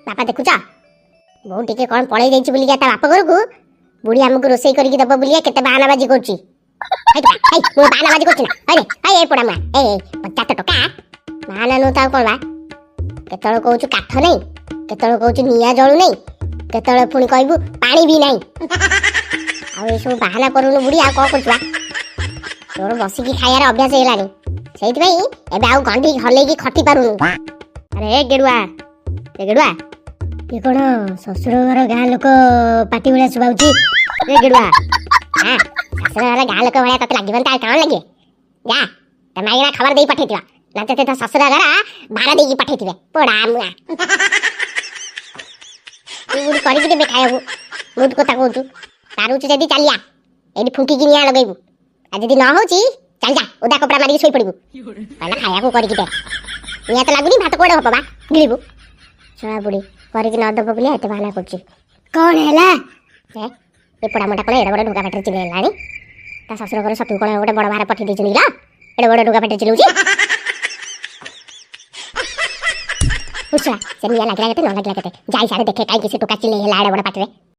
ବାପା ଦେଖୁଛ, ବୋଉ ଟିକେ କ'ଣ ପଳେଇ ଯାଇଛି ବୁଲିକା ତା ବାପ ଘରକୁ, ବୁଢ଼ୀ ଆମକୁ ରୋଷେଇ କରିକି ଦବ ବୁଲିଆ କେତେ ବାହାନାବାଜି କରୁଛି। ହେଇ ଟୋକା, ହେଇ, ମୁଁ ବାହାନାବାଜି କରୁଛି ନା? ହଇରେ, ହଇ, ଏ ପୋଡ଼ା ମା, ଏ ପଚାତ ଟୋକା, ବାହାନା ନୁହଁ ତ ଆଉ କ'ଣ ବା? କେତେବେଳେ କହୁଛୁ କାଠ ନାହିଁ, କେତେବେଳେ କହୁଛୁ ନିଆଁ ଜଳୁ ନାହିଁ, କେତେବେଳେ ପୁଣି କହିବୁ ପାଣି ବି ନାହିଁ। ଆଉ ଏସବୁ ବାହାନା କରୁନୁ ବୁଢ଼ୀ, ଆଉ କ'ଣ କରୁଛୁ ବା? ତୋର ବସିକି ଖାଇବାର ଅଭ୍ୟାସ ହେଇଗଲାଣି, ସେଇଥିପାଇଁ ଏବେ ଆଉ ଗଣ୍ଡି ହଲେଇକି ଖଟି ପାରୁନୁ। ଆରେ ଏ ଗେଡୁଆ, ଏ ଗେଡୁଆ, ଇଏ କ'ଣ ଶ୍ୱଶୁର ଘର ଗାଁ ଲୋକ ପାଟି ଭଳିଆ ଶୁଭାଉଛି? ଏ ଗେଡୁଆ, ହଁ, ଶ୍ୱଶୁର ଘର ଗାଁ ଲୋକ ଭଳିଆ ତତେ ଲାଗିବନି ତ ଆଉ କ'ଣ ଲାଗିବ? ଯା, ତା ମାଇକିନା ଖବର ଦେଇ ପଠେଇଥିବ ନା ତତେ ତୋ ଶ୍ୱଶୁର ଘର ଭାର ଦେଇକି ପଠେଇଥିବେ। ପୋଡ଼ା ମୁଆଁ, ତୁ ବୁଢ଼ୀ କରିକି ଦେବେ ଖାଇବାକୁ, ବହୁତ କଥା କହୁଛୁ। ପାରୁଛୁ ଯଦି ଚାଲିଆ, ଏଇଠି ଫୁଙ୍କିକି ନିଆଁ ଲଗେଇବୁ। ଆଉ ଯଦି ନ ହଉଛି, ଚାଲ ଯା, ଓଦା କପଡ଼ା ମାରିକି ଶୋଇପଡ଼ିବୁ। କହିଲା ଖାଇବାକୁ କରିକି ଦେ, ନିଆଁ ତ ଲାଗୁନି, ଭାତ କୁଆଡ଼େ ହବ ବା ଗିଳିବୁ? ଶଳା ବୁଢ଼ୀ କରିକି ନ ଦବ ବୋଲି ଏତେ ବାହାନା କରୁଛି। କ'ଣ ହେଲା? ଏ ପୋଡ଼ା ମୋଟା କ'ଣ ଏଡ଼େ ବଡ଼ ଢୁକା ପାଟିରେ ଚିଲେଇଲାଣି? ତା ଶ୍ୱଶୁର ଘର ସତୁ କ'ଣ ଗୋଟେ ବଡ଼ ଭାର ପଠେଇ ଦେଇଛନ୍ତି କିଲୋ, ଏଡ଼େ ବଡ଼ ଢୁକା ପାଟିରେ ଚିଲଉଛି? ଉଠ୍ ଶଳା, ସେ ନିଆଁ ଲାଗିଲା କେତେ, ନ ଲାଗିଲା କେତେ, ଯାଇ ସାଡ଼େ ଦେଖେ କାହିଁକି ସେ ଟୋକା ଚିଲେଇ ହେଲା ଏଡ଼େ ବଡ଼ ପାଟିରେ।